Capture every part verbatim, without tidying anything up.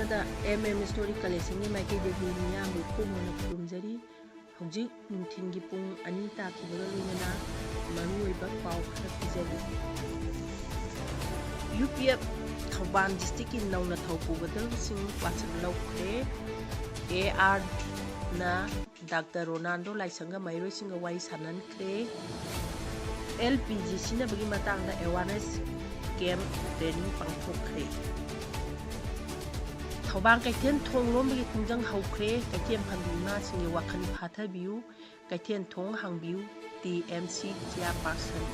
ꯗ M M story ꯀꯂꯦꯛꯁꯟꯒꯤ ꯃꯥꯏꯀꯩꯗꯒꯤ ꯃꯤꯌꯥꯝꯕꯨ ꯏꯈꯣ ꯃꯣꯏꯅ ꯈꯨꯔꯨꯝꯖꯔꯤ꯫ ꯍꯧꯖꯤꯛ ꯅꯨꯡꯊꯤꯜꯒꯤ ꯄꯨꯡ ꯑꯅꯤ ꯇꯥꯈꯤꯕꯒ ꯂꯣꯏꯅꯅ ꯃꯔꯨꯑꯣꯏꯕ ꯄꯥꯎ ꯈꯔ ꯄꯤꯖꯔꯤ꯫ ꯌꯨ ꯄꯤ ꯑꯦꯐ ꯊꯧꯕꯥꯜ ꯗꯤꯁꯇ꯭ꯔꯤꯛꯀꯤ ꯅꯧꯅ ꯊꯧ ꯄꯨꯒꯗꯕꯁꯤꯡ ꯋꯥꯁꯛ ꯂꯧꯈ꯭ꯔꯦ꯫ ꯑꯦ ꯑꯥꯔꯅ ꯗꯥꯛꯇꯔ ꯔꯣꯅꯥꯜꯗꯣ ꯂꯥꯏꯁꯪꯒ ꯃꯍꯩꯔꯣꯏꯁꯤꯡꯒ ꯋꯥꯔꯤ ꯁꯥꯟꯅꯍꯟꯈ꯭ꯔꯦ꯫ ꯑꯦꯜ ꯄꯤ ꯖꯤ ꯁꯤꯖꯤꯟꯅꯕꯒꯤ ꯃꯇꯥꯡꯗ ꯑꯦꯋꯥꯔꯅꯦꯁ ꯀꯦꯝꯞ ꯇ꯭ꯔꯦꯅꯤꯡ ꯄꯥꯡꯊꯣꯛꯈ꯭ꯔꯦ꯫ ꯊꯧꯕꯥꯜ ꯀꯩꯊꯦꯜ ꯊꯣꯡ ꯂꯣꯟꯕꯒꯤ ꯈꯣꯡꯖꯪ ꯍꯧꯈ꯭ꯔꯦ꯫ ꯀꯩꯊꯦꯜ ꯐꯝꯕꯤ ꯏꯃꯥꯁꯤꯡꯒꯤ ꯋꯥꯈꯜ ꯐꯥꯊꯕꯤꯌꯨ, ꯀꯩꯊꯦꯜ ꯊꯣꯡ ꯍꯥꯡꯕꯤꯌꯨ, ꯇꯤ ꯑꯦꯝ ꯁꯤ ꯆꯤꯌꯥꯔꯄꯥꯔꯁꯟ꯫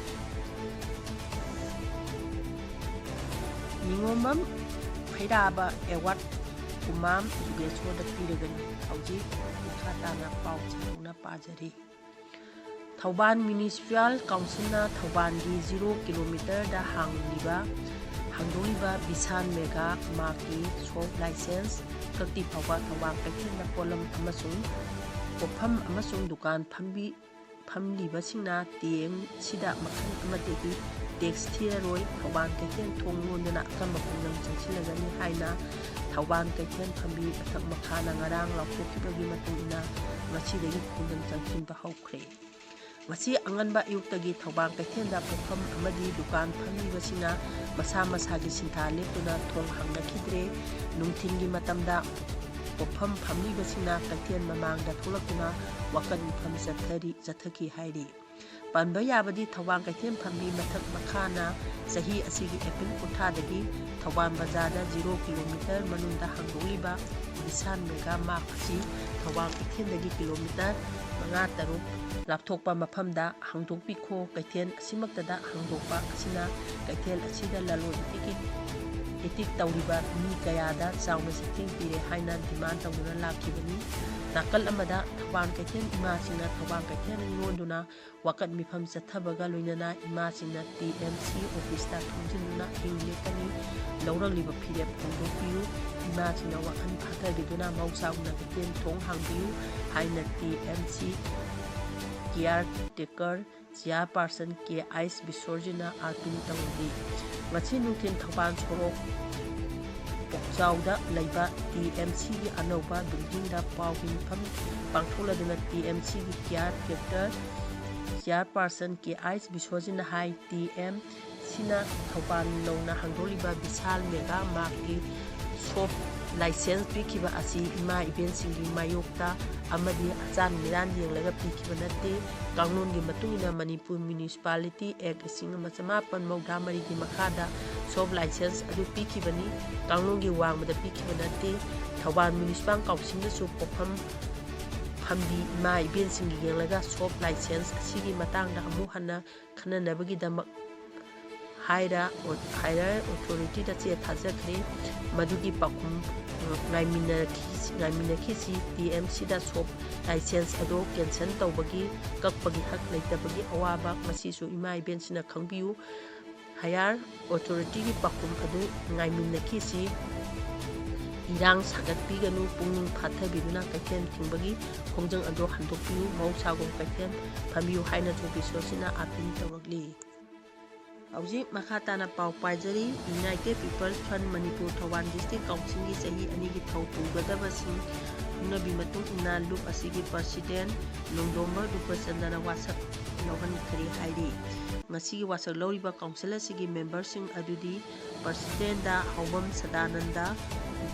ꯅꯤꯉꯣꯝꯕꯝ ꯐꯩꯔꯥꯕ ꯑꯦꯋꯥꯔꯗ ꯀꯨꯃꯥꯝ ꯌꯨꯒꯦꯁꯣꯔꯗ ꯄꯤꯔꯒꯅꯤ꯫ ꯍꯧꯖꯤꯛ ꯃꯈꯥ ꯇꯥꯅ ꯄꯥꯎ ꯁꯟꯗꯣꯛꯅ ꯄꯥꯖꯔꯤ꯫ ꯊꯧꯕꯥꯜ ꯃ꯭ꯌꯨꯅꯤꯁꯤꯄꯥꯜ ꯀꯥꯎꯟꯁꯤꯜꯅ ꯊꯧꯕꯥꯜꯒꯤ ꯖꯤꯔꯣ ꯀꯤꯂꯣꯃꯤꯇꯔꯗ ꯍꯥꯡꯂꯤꯕ, ꯍꯥꯡꯗꯣꯛꯂꯤꯕ ꯕꯤꯁꯥꯜ ꯃꯦꯒꯥ ꯃꯥꯔꯠꯀꯤ ꯁꯣꯞ ꯂꯥꯏꯁꯦꯟꯁ ꯀꯛꯇ꯭ꯔꯤ ꯐꯥꯎꯕ ꯊꯧꯕꯥꯜ ꯀꯩꯊꯦꯜꯗ ꯄꯣꯠꯂꯝ ꯑꯃꯁꯨꯡ ꯄꯣꯠꯐꯝ ꯑꯃꯁꯨꯡ ꯗꯨꯀꯥꯟ ꯐꯝꯕꯤ-, ꯐꯝꯂꯤꯕꯁꯤꯡꯅ ꯇꯤ ꯑꯦꯝ ꯁꯤꯗ ꯃꯈꯜ ꯑꯃꯠꯇꯒꯤ ꯇꯦꯛꯁ ꯊꯤꯔꯔꯣꯏ꯫ ꯊꯧꯕꯥꯜ ꯀꯩꯊꯦꯜ ꯊꯣꯡ ꯂꯣꯟꯗꯨꯅ ꯑꯀꯟꯕ ꯈꯣꯡꯖꯪ ꯆꯪꯁꯤꯜꯂꯒꯅꯤ ꯍꯥꯏꯅ ꯊꯧꯕꯥꯜ ꯀꯩꯊꯦꯜ ꯐꯝꯕꯤ ꯃꯊꯛ ꯃꯈꯥꯅ ꯉꯔꯥꯡ ꯂꯥꯎꯊꯣꯛꯈꯤꯕꯒꯤ ꯃꯇꯨꯡ ꯏꯟꯅ ꯉꯁꯤꯗꯒꯤ ꯈꯣꯡꯖꯪ ꯆꯪꯁꯤꯟꯕ ꯍꯧꯈ꯭ꯔꯦ꯫ ꯉꯁꯤ ꯑꯉꯟꯕ ꯑꯌꯨꯛꯇꯒꯤ ꯊꯧꯕꯥꯜ ꯀꯩꯊꯦꯜꯗ ꯄꯣꯠꯐꯝ ꯑꯃꯗꯤ ꯗꯨꯀꯥꯟ ꯐꯝꯂꯤꯕꯁꯤꯡꯅ ꯃꯁꯥ ꯃꯁꯥꯒꯤ ꯁꯤꯟꯊꯥ ꯂꯦꯞꯇꯨꯅ ꯊꯣꯡ ꯍꯥꯡꯅꯈꯤꯗ꯭ꯔꯦ꯫ ꯅꯨꯡꯊꯤꯜꯒꯤ ꯃꯇꯝꯗ ꯄꯣꯠꯐꯝ ꯐꯝꯂꯤꯕꯁꯤꯡꯅ ꯀꯩꯊꯦꯜ ꯃꯃꯥꯡꯗ ꯊꯣꯛꯂꯛꯇꯨꯅ ꯋꯥꯀꯠ ꯃꯤꯐꯝ ꯆꯠꯊꯔꯤ, ꯆꯠꯊꯈꯤ ꯍꯥꯏꯔꯤ꯫ ꯄꯟꯕ ꯌꯥꯕꯗꯤ ꯊꯧꯕꯥꯜ ꯀꯩꯊꯦꯜ ꯐꯝꯕꯤ ꯃꯊꯛ ꯃꯈꯥꯅ ꯆꯍꯤ ꯑꯁꯤꯒꯤ ꯑꯦꯄ꯭ꯔꯤꯜ ꯀꯨꯟꯊ꯭ꯔꯥꯗꯒꯤ ꯊꯧꯕꯥꯜ ꯕꯖꯥꯔꯗ ꯖꯤꯔꯣ ꯀꯤꯂꯣꯃꯤꯇꯔ ꯃꯅꯨꯡꯗ ꯍꯥꯡꯗꯣꯛꯂꯤꯕ ꯕꯤꯁꯥꯜ ꯃꯦꯒꯥ ꯃꯥꯔꯠ ꯑꯁꯤ ꯊꯧꯕꯥꯜ ꯀꯩꯊꯦꯜꯗꯒꯤ ꯀꯤꯂꯣꯃꯤꯇꯔ ꯃꯉꯥ ꯇꯔꯨꯛ ꯂꯥꯞꯊꯣꯛꯄ ꯃꯐꯝꯗ ꯍꯥꯡꯗꯣꯛꯄꯤꯈꯣ꯫ ꯀꯩꯊꯦꯜ ꯑꯁꯤꯃꯛꯇꯗ ꯍꯥꯡꯗꯣꯛꯄ ꯑꯁꯤꯅ ꯀꯩꯊꯦꯜ ꯑꯁꯤꯗ ꯂꯂꯣꯟ ꯏꯇꯤꯛꯀꯤ, ꯏꯇꯤꯛ ꯇꯧꯔꯤꯕ ꯃꯤ ꯀꯌꯥꯗ ꯆꯥꯎꯅ ꯆꯩꯊꯦꯡ ꯄꯤꯔꯦ ꯍꯥꯏꯅ ꯗꯤꯃꯥꯟ ꯇꯧꯗꯨꯅ ꯂꯥꯛꯈꯤꯕꯅꯤ꯫ ꯅꯥꯀꯜ ꯑꯃꯗ ꯊꯧꯕꯥꯜ ꯀꯩꯊꯦꯜ ꯏꯃꯥꯁꯤꯡꯅ ꯊꯧꯕꯥꯜ ꯀꯩꯊꯦꯜ ꯂꯣꯟꯗꯨꯅ ꯋꯥꯀꯠ ꯃꯤꯐꯝ ꯆꯠꯊꯕꯒ ꯂꯣꯏꯅꯅ ꯏꯃꯥꯁꯤꯡꯅ ꯇꯤ ꯑꯦꯝ ꯁꯤ ꯑꯣꯐꯤꯁꯇ ꯊꯣꯝꯖꯤꯟꯗꯨꯅ ꯑꯍꯤꯡ ꯂꯦꯛꯀꯅꯤ꯫ ꯂꯧꯔꯛꯂꯤꯕ ꯐꯤꯔꯦꯞ ꯍꯣꯡꯗꯣꯛꯄꯤꯌꯨ꯫ ꯏꯃꯥꯁꯤꯡꯅ ꯋꯥꯈꯜ ꯐꯥꯊꯕꯤꯗꯨꯅ ꯃꯍꯧꯁꯥꯒꯨꯝꯅ ꯀꯩꯊꯦꯜ ꯊꯣꯡ ꯍꯥꯡꯕꯤꯌꯨ ꯍꯥꯏꯅ ꯇꯤ ꯑꯦꯝ ꯁꯤ ꯀꯤꯌꯥꯔ ꯇꯦꯀꯔ ꯆꯤꯌꯥꯔꯄꯥꯔꯁꯟ ꯀꯦ ꯑꯥꯏꯁ ꯕꯤꯁꯣꯔꯖꯤꯅ ꯑꯥꯔꯇꯤꯡ ꯇꯧꯔꯤ꯫ ꯉꯁꯤ ꯅꯨꯡꯊꯤꯜ ꯊꯧꯕꯥꯜ ꯁꯣꯔꯣꯛ ꯄꯣꯛ-, ꯆꯥꯎꯗ ꯂꯩꯕ ꯇꯤ ꯑꯦꯝ ꯁꯤꯒꯤ ꯑꯅꯧꯕ buildingꯗ ꯄꯥꯎꯒꯤ ꯃꯤꯐꯝ ꯄꯥꯡꯊꯣꯛꯂꯗꯨꯅ ꯇꯤ ꯑꯦꯝ ꯁꯤꯒꯤ caretaker chairperson ꯀꯦ ꯑꯥꯏ ꯕꯤꯁ꯭ꯋꯖꯤꯠꯅ ꯍꯥꯏ, ꯇꯤ ꯑꯦꯝ ꯁꯤꯅ ꯊꯧꯕꯥꯜ ꯅꯧꯅ ꯍꯥꯡꯗꯣꯛꯂꯤꯕ ꯕꯤꯁꯥꯜ mega martꯀꯤ soft licence ꯄꯤꯈꯤꯕ ꯑꯁꯤ ꯏꯃꯥ ꯏꯕꯦꯟꯁꯤꯡꯒꯤ ꯃꯥꯌꯣꯛꯇ ꯑꯃꯗꯤ ꯑꯆꯥꯟ ꯃꯤꯔꯥꯟ ꯌꯦꯡꯂꯒ ꯄꯤꯈꯤꯕ ꯅꯠꯇꯦ꯫ ꯀꯥꯡꯂꯣꯟꯒꯤ ꯃꯇꯨꯡ ꯏꯟꯅ ꯃꯅꯤꯄꯨꯔ Municipality Act ꯂꯤꯁꯤꯡ ꯑꯃ ꯆꯃꯥꯄꯟ ꯃꯧꯗ꯭ꯔꯥ ꯃꯔꯤꯒꯤ ꯃꯈꯥꯗ soft licence ꯑꯗꯨ ꯄꯤꯈꯤꯕꯅꯤ꯫ ꯀꯥꯡꯂꯣꯟꯒꯤ ꯋꯥꯡꯃꯗ ꯄꯤꯈꯤꯕ ꯅꯠꯇꯦ꯫ ꯊꯧꯕꯥꯜ Municipal Councilꯅꯁꯨ ꯄꯣꯛꯐꯝ ꯐꯝꯕꯤ ꯏꯃꯥ ꯏꯕꯦꯟꯁꯤꯡꯒꯤ ꯌꯦꯡꯂꯒ soft licence ꯑꯁꯤꯒꯤ ꯃꯇꯥꯡꯗ ꯑꯃꯨꯛ ꯍꯟꯅ ꯈꯟꯅꯅꯕꯒꯤꯗꯃꯛ higher, higher authorityꯗ ꯆꯦ ꯊꯥꯖꯈ꯭ꯔꯦ꯫ ꯃꯗꯨꯒꯤ ꯄꯥꯎꯈꯨꯝ, ꯎꯝ, ꯉꯥꯏꯃꯤꯟꯅꯈꯤ-, ꯉꯥꯏꯃꯤꯟꯅꯈꯤꯁꯤ꯫ ꯇꯤ ꯑꯦꯝ ꯁꯤꯗ soft licence ꯑꯗꯨ cancel ꯇꯧꯕꯒꯤ, ꯀꯛꯄꯒꯤ ꯍꯛ ꯂꯩꯇꯕꯒꯤ ꯑꯋꯥꯕ ꯃꯁꯤꯁꯨ ꯏꯃꯥ ꯏꯕꯦꯟꯁꯤꯡꯅ ꯈꯪꯕꯤꯌꯨ꯫ Higher authorityꯒꯤ ꯄꯥꯎꯈꯨꯝ ꯑꯗꯨ ꯉꯥꯏꯃꯤꯟꯅꯈꯤꯁꯤ꯫ ꯏꯔꯥꯡ ꯁꯥꯒꯠꯄꯤꯒꯅꯨ, ꯄꯨꯛꯅꯤꯡ ꯐꯥꯊꯕꯤꯗꯨꯅ ꯀꯩꯊꯦꯜ ꯊꯤꯡꯕꯒꯤ ꯈꯣꯡꯖꯪ ꯑꯗꯨ ꯍꯟꯗꯣꯛꯄꯤꯌꯨ, ꯃꯍꯧꯁꯥꯒꯨꯝ ꯀꯩꯊꯦꯜ ꯐꯝꯕꯤꯌꯨ ꯍꯥꯏꯅꯁꯨ ꯕꯤꯁ꯭ꯋꯖꯤꯠꯅ appeal ꯇꯧꯔꯛꯂꯤ꯫ ꯍꯧꯖꯤꯛ ꯃꯈꯥ ꯇꯥꯅ ꯄꯥꯎ ꯄꯥꯖꯔꯤ꯫ United People's Front Manipur Thoubal District Councilꯒꯤ ꯆꯍꯤ ꯑꯅꯤꯒꯤ ꯊꯧ ꯄꯨꯒꯗꯕꯁꯤꯡ ꯈꯪꯅꯕꯤ ꯃꯇꯨꯡ ꯏꯟꯅ ꯂꯨꯞ ꯑꯁꯤꯒꯤ President ꯅꯣꯡꯗꯣꯝꯕ ꯔꯨꯄꯆꯟꯗ꯭ꯔꯅ ꯋꯥꯁꯛ ꯂꯧꯍꯟꯈ꯭ꯔꯦ ꯍꯥꯏꯔꯤ꯫ ꯉꯁꯤꯒꯤ ꯋꯥꯁꯛ ꯂꯧꯔꯤꯕ council ꯑꯁꯤꯒꯤ memberꯁꯤꯡ ꯑꯗꯨꯗꯤ Presidentꯗ ꯍꯥꯎꯕꯝ ꯁꯗꯥꯅꯟꯗ,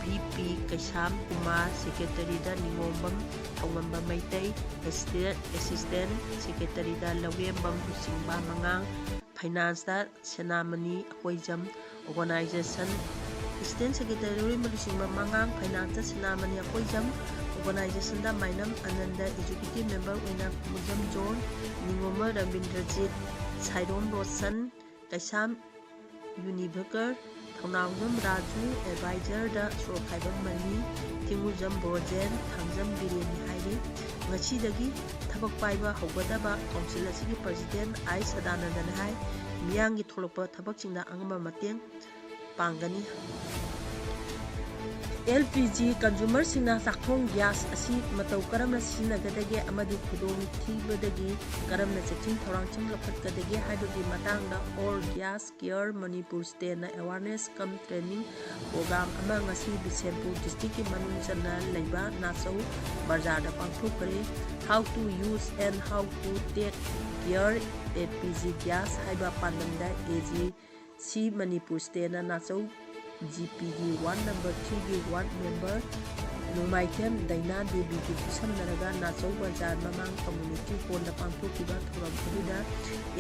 ꯚꯤ ꯄꯤ ꯀꯩꯁꯥꯝ ꯀꯨꯃꯥꯔ, Secretaryꯗ ꯅꯤꯉꯣꯝꯕꯝ ꯊꯧꯉꯝꯕ ꯃꯩꯇꯩ, Assistant, Assistant Secretaryꯗ ꯂꯧꯔꯦꯝꯕꯝ ꯂꯨꯆꯤꯡꯕ ꯃꯉꯥꯡ, Financeꯇ ꯁꯦꯅꯥꯃꯅꯤ ꯑꯀꯣꯏꯖꯝ, Organization Assistant Secretary ꯂꯧꯔꯦꯝꯕꯝ ꯂꯨꯆꯤꯡꯕ ꯃꯉꯥꯡ, Financeꯇ ꯁꯦꯅꯥꯃꯅꯤ ꯑꯀꯣꯏꯖꯝ, Organizationꯗ ꯃꯥꯏꯅꯝ ꯑꯅꯟꯗ, Executive Member ꯑꯣꯏꯅ ꯈꯨꯃꯨꯖꯝ ꯖꯣꯟ, ꯅꯤꯉꯣꯝꯕ ꯔꯕꯤꯟꯗ꯭ꯔꯖꯤꯠ, ꯁꯥꯏꯔꯣꯝ ꯔꯣꯁꯟ, ꯀꯩꯁꯥꯝ ꯌꯨꯅꯤꯚꯀꯔ, ꯊꯧꯅꯥꯎꯖꯝ ꯔꯥꯖꯨ, Advisorꯗ ꯁꯣꯔꯣꯛꯈꯥꯏꯕꯝ ꯃꯅꯤ, ꯊꯤꯡꯉꯨꯖꯝ ꯕ꯭ꯔꯣꯖꯦꯟ, ꯊꯥꯡꯖꯝ ꯕꯤꯔꯦꯟꯅꯤ ꯍꯥꯏꯔꯤ꯫ ꯉꯁꯤꯗꯒꯤ ꯊꯕꯛ ꯄꯥꯏꯕ ꯍꯧꯒꯗꯕ council ꯑꯁꯤꯒꯤ President ꯑꯥꯏ ꯁꯗꯥꯅꯟꯗꯅ ꯍꯥꯏ, ꯃꯤꯌꯥꯝꯒꯤ ꯊꯣꯛꯂꯛꯄ ꯊꯕꯛꯁꯤꯡꯗ ꯑꯉꯝꯕ ꯃꯇꯦꯡ ꯄꯥꯡꯒꯅꯤ꯫ ꯑꯦꯜ ꯄꯤ ꯖꯤ ꯀꯟꯖꯨꯃꯔꯁꯤꯡꯅ ꯆꯥꯛꯊꯣꯡ ꯒ꯭ꯌꯥꯁ ꯑꯁꯤ ꯃꯇꯧ ꯀꯔꯝꯅ ꯁꯤꯖꯤꯟꯅꯒꯗꯒꯦ ꯑꯃꯗꯤ ꯈꯨꯗꯣꯡꯊꯤꯕꯗꯒꯤ ꯀꯔꯝꯅ ꯆꯦꯛꯁꯤꯟ ꯊꯧꯔꯥꯡꯁꯤꯡ ꯂꯧꯈꯠꯀꯗꯒꯦ ꯍꯥꯏꯕꯒꯤ ꯃꯇꯥꯡꯗ All Gas Care Manipur State-ꯅ awareness cum training program ꯑꯃ ꯉꯁꯤ ꯕꯤꯁꯦꯟꯄꯨꯔ district-ꯀꯤ ꯃꯅꯨꯡ ꯆꯟꯅ ꯂꯩꯕ ꯅꯥꯆꯧ ꯕꯖꯥꯔꯗ ꯄꯥꯡꯊꯣꯛꯈ꯭ꯔꯦ꯫ How to use and how to take care L P G gas ꯍꯥꯏꯕ ꯄꯥꯟꯗꯝꯗ A G C Manipur State-ꯅ ꯅꯥꯆꯧ G P-ꯒꯤ ward number three-ꯒꯤ ward member ꯅꯣꯡꯃꯥꯏꯊꯦꯝ ꯗꯥꯏꯅꯥ ꯗꯦꯕꯤꯒꯤ ꯈꯨꯠꯁꯝꯅꯔꯒ ꯅꯥꯆꯧ ꯕꯖꯥꯔ ꯃꯃꯥꯡ community hall-ꯗ ꯄꯥꯡꯊꯣꯛꯈꯤꯕ ꯊꯧꯔꯝ ꯑꯗꯨꯗ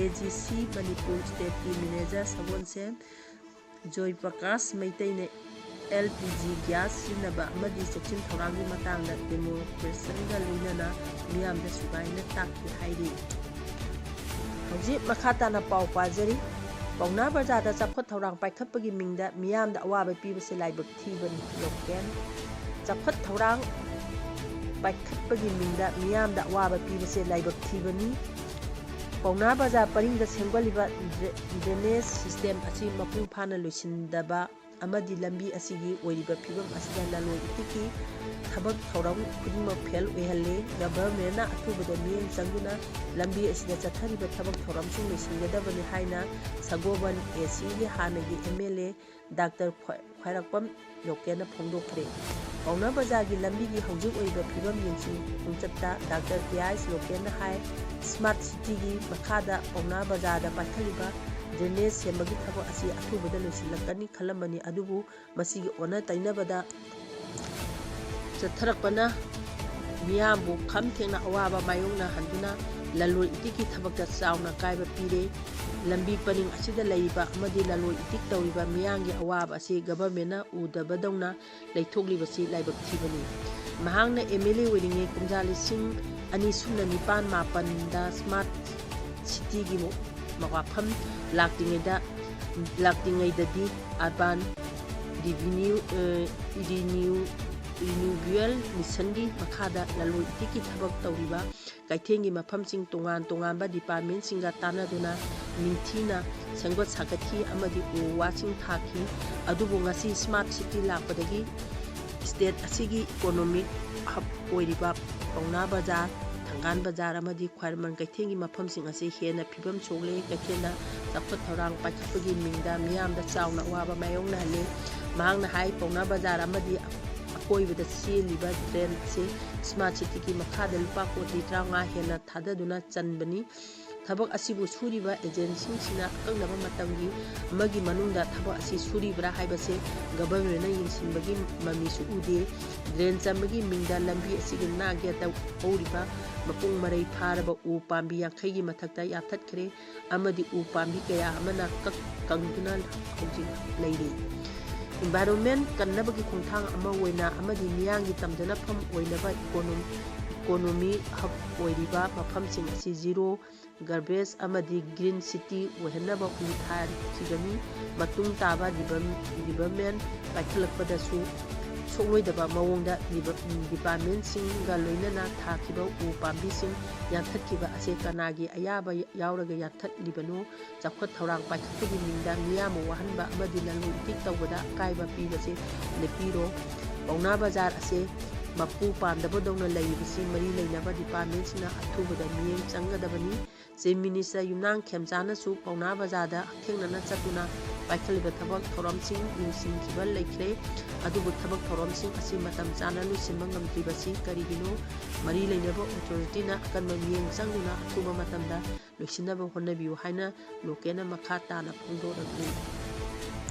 A G C Manipur State-ꯀꯤ manager Sagolsem joy Prakash ꯃꯩꯇꯩꯅ L P G gas ꯁꯤꯖꯤꯟꯅꯕ ꯑꯃꯗꯤ ꯆꯦꯛꯁꯤꯟ ꯊꯧꯔꯥꯡꯒꯤ ꯃꯇꯥꯡꯗ demonstration-ꯒ ꯂꯣꯏꯅꯅ ꯃꯤꯌꯥꯝꯗ ꯁꯨꯒꯥꯏꯅ ꯇꯥꯛꯈꯤ ꯍꯥꯏꯔꯤ꯫ ꯍꯧꯖꯤꯛ ꯃꯈꯥ ꯇꯥꯅ ꯄꯥꯎ ꯄꯥꯖꯔꯤ꯫ ꯄꯥꯎꯅꯥ ꯕꯖꯥꯔꯗ ꯆꯥꯎꯈꯠ ꯊꯧꯔꯥꯡ ꯄꯥꯏꯈꯠꯄꯒꯤ ꯃꯤꯡꯗ ꯃꯤꯌꯥꯝꯗ ꯑꯋꯥꯕ ꯄꯤꯕꯁꯦ ꯂꯥꯏꯕꯛ ꯊꯤꯕꯅꯤ꯫ Local꯫ ꯆꯥꯎꯈꯠ ꯊꯧꯔꯥꯡ ꯄꯥꯏꯈꯠꯄꯒꯤ ꯃꯤꯡꯗ ꯃꯤꯌꯥꯝꯗ ꯑꯋꯥꯕ ꯄꯤꯕꯁꯦ ꯂꯥꯏꯕꯛ ꯊꯤꯕꯅꯤ꯫ ꯄꯥꯎꯅꯥ ꯕꯖꯥꯔ ꯄꯔꯤꯡꯗ ꯁꯦꯝꯒꯠꯂꯤꯕ ꯗ꯭ꯔꯦ-, drainage system ꯑꯁꯤ ꯃꯄꯨꯡ ꯐꯥꯅ ꯂꯣꯏꯁꯤꯟꯗꯕ ꯑꯃꯗꯤ ꯂꯝꯕꯤ ꯑꯁꯤꯒꯤ ꯑꯣꯏꯔꯤꯕ ꯐꯤꯕꯝ ꯑꯁꯤꯗ ꯂꯂꯣꯟ ꯏꯇꯤꯛꯀꯤ ꯊꯕꯛ ꯊꯧꯔꯝ ꯈꯨꯗꯤꯡꯃꯛ fail ꯑꯣꯏꯍꯜꯂꯦ꯫ Government-ꯅ ꯑꯊꯨꯕꯗ ꯃꯤꯠꯌꯦꯡ ꯆꯪꯗꯨꯅ ꯂꯝꯕꯤ ꯑꯁꯤꯗ ꯆꯠꯊꯔꯤꯕ ꯊꯕꯛ ꯊꯧꯔꯝꯁꯤꯡ ꯂꯣꯏꯁꯤꯟꯒꯗꯕꯅꯤ ꯍꯥꯏꯅ ꯁꯒꯣꯕꯟ A C-ꯒꯤ ꯍꯥꯟꯅꯒꯤ M L A Doctor ꯈ꯭ꯋꯥꯏ-, ꯈ꯭ꯋꯥꯏꯔꯥꯛꯄꯝ ꯂꯣꯀꯦꯟꯅ ꯐꯣꯡꯗꯣꯛꯈ꯭ꯔꯦ꯫ ꯄꯥꯎꯅꯥ ꯕꯖꯥꯔꯒꯤ ꯂꯝꯕꯤꯒꯤ ꯍꯧꯖꯤꯛ ꯑꯣꯏꯔꯤꯕ ꯐꯤꯕꯝ ꯌꯦꯡꯁꯤꯟ ꯈꯣꯡꯆꯠꯇ Doctor K I S ꯂꯣꯀꯦꯟꯅ high, Smart City-ꯒꯤ ꯃꯈꯥꯗ ꯄꯥꯎꯅꯥ ꯕꯖꯥꯔꯗ ꯄꯥꯏꯈꯠꯂꯤꯕ drainage ꯁꯦꯝꯕꯒꯤ ꯊꯕꯛ ꯑꯁꯤ ꯑꯊꯨꯕꯗ ꯂꯣꯏꯁꯤꯜꯂꯛꯀꯅꯤ ꯈꯜꯂꯝꯕꯅꯤ, ꯑꯗꯨꯕꯨ ꯃꯁꯤꯒꯤ ꯑꯣꯟꯅ ꯇꯩꯅꯕꯗ ꯆꯠꯊꯔꯛꯄꯅ ꯃꯤꯌꯥꯝꯕꯨ ꯈꯝ ꯊꯦꯡꯅ ꯑꯋꯥꯕ ꯃꯥꯌꯣꯛꯅꯍꯟꯗꯨꯅ ꯂꯂꯣꯟ ꯏꯇꯤꯛꯀꯤ ꯊꯕꯛꯇ ꯆꯥꯎꯅ ꯑꯀꯥꯏꯕ ꯄꯤꯔꯦ꯫ ꯂꯝꯕꯤ ꯄꯔꯤꯡ ꯑꯁꯤꯗ ꯂꯩꯔꯤꯕ ꯑꯃꯗꯤ ꯂꯂꯣꯟ ꯏꯇꯤꯛ ꯇꯧꯔꯤꯕ ꯃꯤꯌꯥꯝꯒꯤ ꯑꯋꯥꯕ ꯑꯁꯤ government-ꯅ ꯎꯗꯕꯗꯧꯅ ꯂꯩꯊꯣꯛꯂꯤꯕꯁꯤ ꯂꯥꯏꯕꯛ ꯊꯤꯕꯅꯤ꯫ ꯃꯍꯥꯛꯅ M L A ꯑꯣꯏꯔꯤꯉꯩ ꯀꯨꯝꯖꯥ ꯂꯤꯁꯤꯡ ꯑꯅꯤ ꯁꯨꯞꯅ ꯅꯤꯄꯥꯟ ꯃꯥꯄꯟꯗ Smart City-ꯒꯤ ꯋꯥꯐꯝ ꯂꯥꯛꯇ꯭ꯔꯤꯉꯩꯗ, ꯂꯥꯛꯇ꯭ꯔꯤꯉꯩꯗꯗꯤ Urban Revenue, ꯑ, Renew-, Renewal Mission-ꯒꯤ ꯃꯈꯥꯗ ꯂꯂꯣꯟ ꯏꯇꯤꯛꯀꯤ ꯊꯕꯛ ꯇꯧꯔꯤꯕ ꯀꯩꯊꯦꯜꯒꯤ ꯃꯐꯝꯁꯤꯡ ꯇꯣꯉꯥꯟ ꯇꯣꯉꯥꯟꯕ department-ꯁꯤꯡꯒ ꯇꯥꯟꯅꯗꯨꯅ ꯅꯤꯡꯊꯤꯅ ꯁꯦꯝꯒꯠ ꯁꯥꯒꯠꯈꯤ ꯑꯃꯗꯤ ꯎ ꯋꯥꯁꯤꯡ ꯊꯥꯈꯤ꯫ ꯑꯗꯨꯕꯨ ꯉꯁꯤ Smart City ꯂꯥꯛꯄꯗꯒꯤ state ꯑꯁꯤꯒꯤ economic hub ꯑꯣꯏꯔꯤꯕ ꯄꯥꯎꯅꯥ ꯕꯖꯥꯔ, ꯊꯪꯒꯥꯜ ꯕꯖꯥꯔ ꯑꯃꯗꯤ ꯈ꯭ꯋꯥꯏꯔꯝꯕꯟ ꯀꯩꯊꯦꯜꯒꯤ ꯃꯐꯝꯁꯤꯡ ꯑꯁꯤ ꯍꯦꯟꯅ ꯐꯤꯕꯝ ꯁꯣꯛꯂꯦ꯫ ꯀꯩꯊꯦꯜꯗ ꯆꯥꯎꯈꯠ ꯊꯧꯔꯥꯡ ꯄꯥꯏꯈꯠꯄꯒꯤ ꯃꯤꯡꯗ ꯃꯤꯌꯥꯝꯗ ꯆꯥꯎꯅ ꯑꯋꯥꯕ ꯃꯥꯌꯣꯛꯅꯍꯜꯂꯦ꯫ ꯃꯍꯥꯛꯅ ꯍꯥꯏ, ꯄꯥꯎꯅꯥ ꯕꯖꯥꯔ ꯑꯃꯗꯤ ꯑꯀꯣꯏꯕꯗ ꯆꯦꯜꯂꯤꯕ drain ꯑꯁꯤ smart cityꯒꯤ ꯃꯈꯥꯗ ꯂꯨꯄꯥ ꯀꯣꯇꯤ ꯇꯔꯥꯃꯉꯥ ꯍꯦꯟꯅ ꯊꯥꯗꯗꯨꯅ ꯆꯟꯕꯅꯤ꯫ ꯊꯕꯛ ꯑꯁꯤꯕꯨ ꯁꯨꯔꯤꯕ agencyꯁꯤꯡꯁꯤꯅ ꯑꯀꯛꯅꯕ ꯃꯇꯝꯒꯤ ꯑꯃꯒꯤ ꯃꯅꯨꯡꯗ ꯊꯕꯛ ꯑꯁꯤ ꯁꯨꯔꯤꯕ꯭ꯔꯥ ꯍꯥꯏꯕꯁꯤ governmentꯅ ꯌꯦꯡꯁꯤꯟꯕꯒꯤ ꯃꯃꯤꯁꯨ ꯎꯗꯦ꯫ Drain ꯆꯟꯕꯒꯤ ꯃꯤꯡꯗ ꯂꯝꯕꯤ ꯑꯁꯤꯒꯤ ꯅꯥꯛ ꯌꯦꯠꯇ ꯍꯧꯔꯤꯕ ꯃꯄꯨꯡ ꯃꯔꯩ ꯐꯥꯔꯕ ꯎ ꯄꯥꯝꯕꯤ ꯌꯥꯡꯈꯩꯒꯤ ꯃꯊꯛꯇ ꯌꯥꯟꯊꯠꯈ꯭ꯔꯦ ꯑꯃꯗꯤ ꯎ ꯄꯥꯝꯕꯤ ꯀꯌꯥ ꯑꯃꯅ ꯀꯛ-, ꯀꯪꯗꯨꯅ ꯍꯧꯖꯤꯛ ꯂꯩꯔꯤ꯫ Environment ꯀꯟꯅꯕꯒꯤ ꯈꯣꯡꯊꯥꯡ ꯑꯃ ꯑꯣꯏꯅ ꯑꯃꯗꯤ ꯃꯤꯌꯥꯝꯒꯤ ꯇꯝꯖꯅꯐꯝ ꯑꯣꯏꯅꯕ econom-, economic hub ꯑꯣꯏꯔꯤꯕ ꯃꯐꯝꯁꯤꯡ ꯑꯁꯤ zero garbage ꯑꯃꯗꯤ green city ꯑꯣꯏꯍꯟꯅꯕ ꯎ ꯊꯥꯈꯤꯕꯅꯤ꯫ ꯃꯇꯨꯡ ꯇꯥꯕ develop-, development ꯄꯥꯏꯈꯠꯂꯛꯄꯗꯁꯨ ꯁꯣꯛꯂꯣꯏꯗꯕ ꯃꯑꯣꯡꯗ departmentꯁꯤꯡꯒ ꯂꯣꯏꯅꯅ ꯊꯥꯈꯤꯕ ꯎ ꯄꯥꯝꯕꯤꯁꯤꯡ ꯌꯥꯟꯊꯠꯈꯤꯕ ꯑꯁꯤ ꯀꯅꯥꯒꯤ ꯑꯌꯥꯕ ꯌꯥꯎꯔꯒ ꯌꯥꯟꯊꯠꯂꯤꯕꯅꯣ? ꯆꯥꯎꯈꯠ ꯊꯧꯔꯥꯡ ꯄꯥꯏꯈꯠꯄꯒꯤ ꯃꯤꯡꯗ ꯃꯤꯌꯥꯝꯕꯨ ꯋꯥꯍꯟꯕ ꯑꯃꯗꯤ ꯂꯂꯣꯟ ꯏꯇꯤꯛ ꯇꯧꯕꯗ ꯑꯀꯥꯏꯕ ꯄꯤꯕꯁꯤ ꯂꯦꯞꯄꯤꯔꯣ꯫ ꯄꯥꯎꯅꯥ ꯕꯖꯥꯔ ꯑꯁꯤ ꯃꯄꯨ ꯄꯥꯝꯗꯕꯗꯧꯅ ꯂꯩꯔꯤꯕꯁꯤ ꯃꯔꯤ ꯂꯩꯅꯕ departmentꯁꯤꯡꯅ ꯑꯊꯨꯕꯗ ꯃꯤꯠꯌꯦꯡ ꯆꯪꯒꯗꯕꯅꯤ꯫ Chief Minister ꯌꯨꯝꯅꯥꯝ ꯈꯦꯝꯆꯥꯟꯅꯁꯨ ꯄꯥꯎꯅꯥ ꯕꯖꯥꯔꯗ ꯍꯛꯊꯦꯡꯅꯅ ꯆꯠꯇꯨꯅ ꯄꯥꯏꯈꯠꯂꯤꯕ ꯊꯕꯛ ꯊꯧꯔꯝꯁꯤꯡ ꯌꯦꯡꯁꯤꯟꯈꯤꯕ ꯂꯩꯈ꯭ꯔꯦ꯫ ꯑꯗꯨꯕꯨ ꯊꯕꯛ ꯊꯧꯔꯝꯁꯤꯡ ꯑꯁꯤ ꯃꯇꯝ ꯆꯥꯅ ꯂꯣꯏꯁꯤꯟꯕ ꯉꯝꯗ꯭ꯔꯤꯕꯁꯤ ꯀꯔꯤꯒꯤꯅꯣ? ꯃꯔꯤ ꯂꯩꯅꯕ authorityꯅ ꯑꯀꯟꯕ ꯃꯤꯠꯌꯦꯡ ꯆꯪꯗꯨꯅ ꯑꯊꯨꯕ ꯃꯇꯝꯗ ꯂꯣꯏꯁꯤꯟꯅꯕ ꯍꯣꯠꯅꯕꯤꯌꯨ ꯍꯥꯏꯅ ꯂꯣꯀꯦꯜꯅ ꯃꯈꯥ ꯇꯥꯅ ꯐꯣꯡꯗꯣꯔꯛꯂꯤ꯫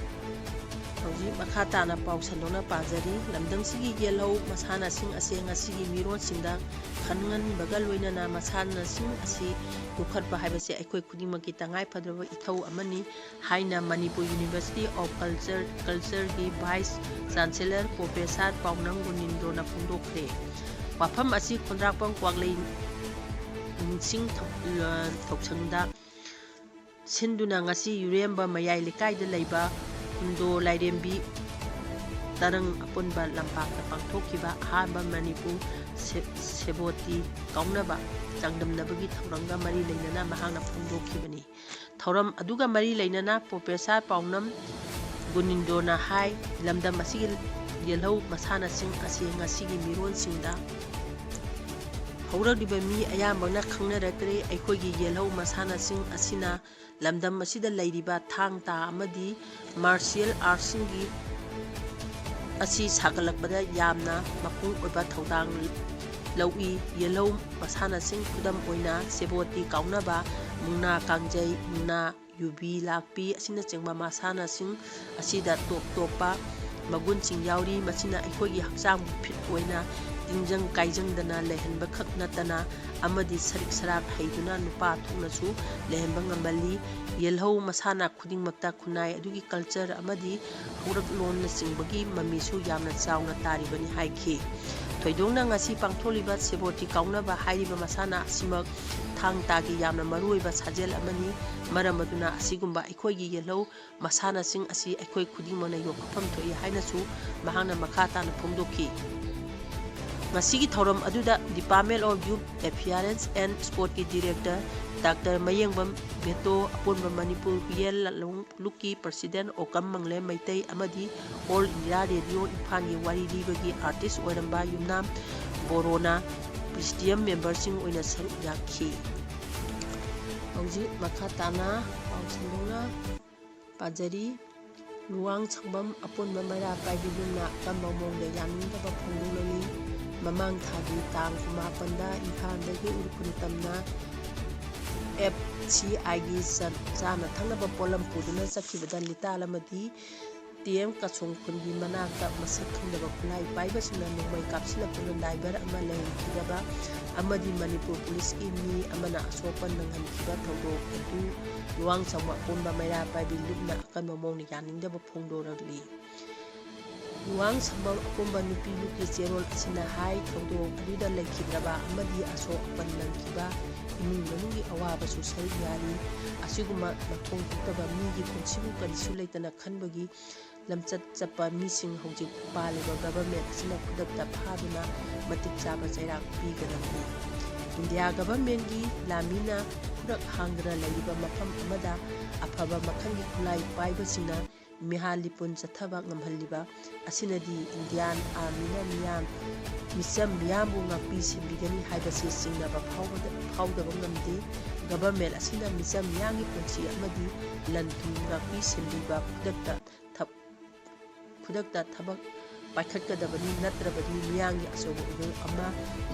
ꯍꯧꯖꯤꯛ ꯃꯈꯥ ꯇꯥꯅ ꯄꯥꯎ ꯁꯟꯗꯣꯛꯅ ꯄꯥꯖꯔꯤ꯫ ꯂꯝꯗꯝꯁꯤꯒꯤ ꯌꯦꯜꯍꯧ ꯃꯁꯥꯟꯅꯁꯤꯡ ꯑꯁꯤ ꯉꯁꯤꯒꯤ ꯃꯤꯔꯣꯜꯁꯤꯡꯗ ꯈꯪꯍꯟꯕꯒ ꯂꯣꯏꯅꯅ ꯃꯁꯥꯟꯅꯁꯤꯡ ꯑꯁꯤ ꯌꯣꯛꯈꯠꯄ ꯍꯥꯏꯕꯁꯤ ꯑꯩꯈꯣꯏ ꯈꯨꯗꯤꯡꯃꯛꯀꯤ ꯇꯉꯥꯏ ꯐꯗ꯭ꯔꯕ ꯏꯊꯧ ꯑꯃꯅꯤ ꯍꯥꯏꯅ Manipur University of Culture, Cultureꯒꯤ Vice Chancellor Professor ꯄꯥꯎꯅꯝ ꯒꯨꯅꯤꯟꯗ꯭ꯔꯣꯅ ꯐꯣꯡꯗꯣꯛꯈ꯭ꯔꯦ꯫ ꯋꯥꯐꯝ ꯑꯁꯤ ꯈꯣꯟꯗ꯭ꯔꯥꯛꯄꯝ ꯀ꯭ꯋꯥꯛꯂꯩ ꯅꯤꯡꯁꯤꯡ ꯊꯧ-, ꯊꯧꯁꯪꯗ ꯁꯤꯟꯗꯨꯅ ꯉꯁꯤ ꯌꯨꯔꯦꯝꯕ ꯃꯌꯥꯏ ꯂꯩꯀꯥꯏꯗ ꯂꯩꯕ ꯈꯨꯟꯗꯣ ꯂꯥꯏꯔꯦꯝꯕꯤ ꯇꯔꯪ ꯑꯄꯨꯟꯕ ꯂꯝꯄꯥꯛꯇ ꯄꯥꯡꯊꯣꯛꯈꯤꯕ ꯑꯍꯥꯟꯕ ꯃꯅꯤꯄꯨꯔ ꯁꯦ-, ꯁꯦꯕꯣꯇꯤ ꯀꯥꯎꯅꯕ ꯆꯥꯡꯗꯝꯅꯕꯒꯤ ꯊꯧꯔꯝꯒ ꯃꯔꯤ ꯂꯩꯅꯅ ꯃꯍꯥꯛꯅ ꯐꯣꯡꯗꯣꯛꯈꯤꯕꯅꯤ꯫ ꯊꯧꯔꯝ ꯑꯗꯨꯒ ꯃꯔꯤ ꯂꯩꯅꯅ Professor ꯄꯥꯎꯅꯝ ꯒꯨꯅꯤꯟꯗ꯭ꯔꯣꯅ ꯍꯥꯏ, ꯂꯝꯗꯝ ꯑꯁꯤꯒꯤ ꯌꯦꯜꯍꯧ ꯃꯁꯥꯟꯅꯁꯤꯡ ꯑꯁꯤ ꯉꯁꯤꯒꯤ ꯃꯤꯔꯣꯟꯁꯤꯡꯗ ꯍꯧꯔꯛꯂꯤꯕ ꯃꯤ ꯑꯌꯥꯝꯕꯅ ꯈꯪꯅꯔꯛꯇ꯭ꯔꯦ꯫ ꯑꯩꯈꯣꯏꯒꯤ ꯌꯦꯜꯍꯧ ꯃꯁꯥꯟꯅꯁꯤꯡ ꯑꯁꯤꯅ ꯂꯝꯗꯝ ꯑꯁꯤꯗ ꯂꯩꯔꯤꯕ ꯊꯥꯡ ꯇꯥ ꯑꯃꯗꯤ martial artsꯁꯤꯡꯒꯤ ꯑꯁꯤ ꯁꯥꯒꯠꯂꯛꯄꯗ ꯌꯥꯝꯅ ꯃꯄꯨꯡ ꯑꯣꯏꯕ ꯊꯧꯗꯥꯡ ꯂꯧꯏ꯫ ꯌꯦꯜꯍꯧ ꯃꯁꯥꯟꯅꯁꯤꯡ, ꯈꯨꯗꯝ ꯑꯣꯏꯅ ꯁꯦꯕꯣꯠꯇꯤ ꯀꯥꯎꯅꯕ, ꯃꯨꯛꯅꯥ ꯀꯥꯡꯖꯩ, ꯃꯨꯛꯅꯥ, ꯌꯨꯕꯤ ꯂꯥꯛꯄꯤ ꯑꯁꯤꯅꯆꯤꯡꯕ ꯃꯁꯥꯟꯅꯁꯤꯡ ꯑꯁꯤꯗ ꯇꯣꯞ ꯇꯣꯞꯄ ꯃꯒꯨꯟꯁꯤꯡ ꯌꯥꯎꯔꯤ꯫ ꯃꯁꯤꯅ ꯑꯩꯈꯣꯏꯒꯤ ꯍꯛꯆꯥꯡꯕꯨ fit ꯑꯣꯏꯅ ꯇꯤꯡꯖꯪ ꯀꯥꯏꯖꯪꯗꯅ ꯂꯩꯍꯟꯕ ꯈꯛ ꯅꯠꯇꯅ ꯑꯃꯗꯤ ꯁꯔꯤꯛ ꯁꯔꯥꯛ ꯍꯩꯗꯨꯅ ꯅꯨꯄꯥ ꯊꯣꯛꯅꯁꯨ ꯂꯩꯍꯟꯕ ꯉꯝꯍꯜꯂꯤ꯫ ꯌꯦꯜꯍꯧ ꯃꯁꯥꯟꯅ ꯈꯨꯗꯤꯡꯃꯛꯇ ꯈꯨꯟꯅꯥꯏ ꯑꯗꯨꯒꯤ culture ꯑꯃꯗꯤ ꯍꯧꯔꯛꯂꯣꯟꯅꯆꯤꯡꯕꯒꯤ ꯃꯃꯤꯁꯨ ꯌꯥꯝꯅ ꯆꯥꯎꯅ ꯇꯥꯔꯤꯕꯅꯤ ꯍꯥꯏꯈꯤ꯫ ꯊꯣꯏꯗꯣꯛꯅ ꯉꯁꯤ ꯄꯥꯡꯊꯣꯛꯂꯤꯕ ꯁꯦꯕꯣꯠꯇꯤ ꯀꯥꯎꯅꯕ ꯍꯥꯏꯔꯤꯕ ꯃꯁꯥꯟꯅ ꯑꯁꯤꯃꯛ ꯊꯥꯡ ꯇꯥꯒꯤ ꯌꯥꯝꯅ ꯃꯔꯨꯑꯣꯏꯕ ꯁꯥꯖꯦꯜ ꯑꯃꯅꯤ꯫ ꯃꯔꯝ ꯑꯗꯨꯅ ꯑꯁꯤꯒꯨꯝꯕ ꯑꯩꯈꯣꯏꯒꯤ ꯌꯦꯜꯍꯧ ꯃꯁꯥꯟꯅꯁꯤꯡ ꯑꯁꯤ ꯑꯩꯈꯣꯏ ꯈꯨꯗꯤꯡꯃꯛꯅ ꯌꯣꯛꯈꯠꯐꯝ ꯊꯣꯛꯏ ꯍꯥꯏꯅꯁꯨ ꯃꯍꯥꯛꯅ ꯃꯈꯥ ꯇꯥꯅ ꯐꯣꯡꯗꯣꯛꯈꯤ꯫ ꯉꯁꯤꯒꯤ ꯊꯧꯔꯝ ꯑꯗꯨꯗ Department of Youth Affairs and Sportsꯀꯤ director Doctor ꯃꯌꯦꯡꯕꯝ ꯕꯦꯇꯣ, ꯑꯄꯨꯟꯕ ꯃꯅꯤꯄꯨꯔ ꯍꯨꯌꯦꯟ ꯂꯥꯂꯣꯡ ꯂꯨꯞꯀꯤ president ꯑꯣꯀꯝ ꯃꯪꯂꯦꯝ ꯃꯩꯇꯩ ꯑꯃꯗꯤ All India Radio ꯏꯝꯐꯥꯜꯒꯤ ꯋꯥꯔꯤ ꯂꯤꯕꯒꯤ artist ꯑꯣꯏꯔꯝꯕ ꯌꯨꯝꯅꯥꯝ ꯕꯣꯔꯣꯅ presidium memberꯁꯤꯡ ꯑꯣꯏꯅ ꯁꯔꯨꯛ ꯌꯥꯈꯤ꯫ ꯍꯧꯖꯤꯛ ꯃꯈꯥ ꯇꯥꯅ ꯄꯥꯎ ꯁꯟꯗꯣꯛꯅ ꯄꯥꯖꯔꯤ꯫ ꯂꯨꯋꯥꯡ ꯁꯪꯕꯝ ꯑꯄꯨꯟꯕ ꯃꯩꯔꯥ ꯄꯥꯏꯕꯤ ꯂꯨꯞꯅ ꯑꯀꯟꯕ ꯃꯑꯣꯡꯗ ꯌꯥꯅꯤꯡꯗꯕ ꯐꯣꯡꯗꯣꯛꯂꯛꯂꯤ꯫ ꯃꯃꯥꯡ ꯊꯥꯒꯤ ꯇꯥꯡ ꯀꯨꯟꯃꯥꯄꯟꯗ ꯏꯝꯐꯥꯜꯗꯒꯤ ꯎꯈ꯭ꯔꯨꯜ ꯇꯝꯅ F C Iꯒꯤ ꯆꯥ-, ꯆꯥꯅ ꯊꯛꯅꯕ ꯄꯣꯠꯂꯝ ꯄꯨꯗꯨꯅ ꯆꯠꯈꯤꯕꯗ ꯂꯤꯇꯥꯜ ꯑꯃꯗꯤ T M ꯀꯁꯣꯡ ꯈꯨꯟꯒꯤ ꯃꯅꯥꯛꯇ ꯃꯁꯛ ꯈꯪꯗꯕ ꯈꯨꯠꯂꯥꯏ ꯄꯥꯏꯕꯁꯤꯡꯅ ꯅꯣꯡꯃꯩ ꯀꯥꯞꯁꯤꯜꯂꯛꯇꯨꯅ driver ꯑꯃ ꯂꯩꯔꯝꯈꯤꯗꯕ ꯑꯃꯗꯤ ꯃꯅꯤꯄꯨꯔ ꯄꯨꯂꯤꯁꯀꯤ ꯃꯤ ꯑꯃꯅ ꯑꯁꯣꯛꯄ ꯅꯪꯍꯟꯈꯤꯕ ꯊꯧꯗꯣꯛ ꯑꯗꯨ ꯂꯨꯋꯥꯡ ꯁꯪꯕꯝ ꯑꯄꯨꯟꯕ ꯃꯩꯔꯥ ꯄꯥꯏꯕꯤ ꯂꯨꯞꯅ ꯑꯀꯟꯕ ꯃꯑꯣꯡꯗ ꯌꯥꯅꯤꯡꯗꯕ ꯐꯣꯡꯗꯣꯔꯛꯂꯤ꯫ ꯂꯨꯋꯥꯡ ꯁꯪꯕꯝ ꯑꯄꯨꯟꯕ ꯅꯨꯄꯤ ꯂꯨꯞꯀꯤ ꯆꯦꯔꯣꯜ ꯑꯁꯤꯅ ꯍꯥꯏ, ꯊꯧꯗꯣꯛ ꯑꯗꯨꯗ ꯂꯩꯈꯤꯗ꯭ꯔꯕ ꯑꯃꯗꯤ ꯑꯁꯣꯛ ꯑꯄꯟ ꯅꯪꯈꯤꯕ ꯏꯃꯨꯡ ꯃꯅꯨꯡꯒꯤ ꯑꯋꯥꯕꯁꯨ ꯁꯔꯨꯛ ꯌꯥꯔꯤ꯫ ꯑꯁꯤꯒꯨꯝꯕ ꯃꯊꯣꯡ ꯍꯨꯛꯇꯕ ꯃꯤꯒꯤ ꯄꯨꯟꯁꯤꯕꯨ ꯀꯔꯤꯁꯨ ꯂꯩꯇꯅ ꯈꯟꯕꯒꯤ ꯂꯝꯆꯠ ꯆꯠꯄ ꯃꯤꯁꯤꯡ ꯍꯧꯖꯤꯛ ꯄꯥꯜꯂꯤꯕ government ꯑꯁꯤꯅ ꯈꯨꯗꯛꯇ ꯐꯥꯗꯨꯅ ꯃꯇꯤꯛ ꯆꯥꯕ ꯆꯩꯔꯥꯛ ꯄꯤꯒꯗꯕꯅꯤ꯫ ꯏꯟꯗꯤꯌꯥ governmentꯀꯤ ꯂꯥꯟꯃꯤꯅ ꯈꯨꯔꯛ ꯍꯥꯡꯗꯅ ꯂꯩꯔꯤꯕ ꯃꯐꯝ ꯑꯃꯗ ꯑꯐꯕ ꯃꯈꯜꯒꯤ ꯈꯨꯠꯂꯥꯏ ꯄꯥꯏꯕꯁꯤꯡꯅ ꯃꯤꯍꯥ ꯂꯤꯄꯨꯟ ꯆꯠꯊꯕ ꯉꯝꯍꯜꯂꯤꯕ ꯑꯁꯤꯅꯗꯤ Indian Armyꯅ ꯃꯤꯌꯥꯝ, ꯃꯤꯆꯝ ꯃꯤꯌꯥꯝꯕꯨ ꯉꯥꯛꯄꯤ ꯁꯦꯟꯕꯤꯒꯅꯤ ꯍꯥꯏꯕꯁꯤ ꯆꯤꯡꯅꯕ ꯐꯥꯎꯕꯗ-, ꯐꯥꯎꯗꯕ ꯉꯝꯗꯦ꯫ Government ꯑꯁꯤꯅ ꯃꯤꯆꯝ ꯃꯤꯌꯥꯝꯒꯤ ꯄꯨꯟꯁꯤ ꯑꯃꯗꯤ ꯂꯟ ꯊꯨꯝ ꯉꯥꯛꯄꯤ ꯁꯦꯟꯕꯤꯕ ꯈꯨꯗꯛꯇ ꯊꯕ-, ꯈꯨꯗꯛꯇ ꯊꯕꯛ ꯄꯥꯏꯈꯠꯀꯗꯕꯅꯤ, ꯅꯠꯇ꯭ꯔꯕꯗꯤ ꯃꯤꯌꯥꯝꯒꯤ ꯑꯆꯧꯕ ꯏꯍꯨ ꯑꯃ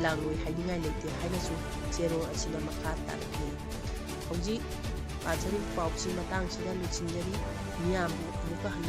ꯂꯥꯡꯂꯣꯏ ꯍꯥꯏꯅꯤꯡꯉꯥꯏ ꯂꯩꯇꯦ ꯍꯥꯏꯅꯁꯨ ꯆꯦꯔꯣꯜ ꯑꯁꯤꯅ ꯃꯈꯥ ꯇꯥꯔꯛꯂꯤ꯫ ꯍꯧꯖꯤꯛ ꯄꯥꯖꯔꯤꯕ ꯄꯥꯎꯁꯤ ꯃꯇꯥꯡꯁꯤꯗ ꯂꯣꯏꯁꯤꯟꯖꯔꯤ꯫ ꯃꯤꯌꯥꯝꯕꯨ ꯑꯃꯨꯛꯀ ꯍꯟꯅ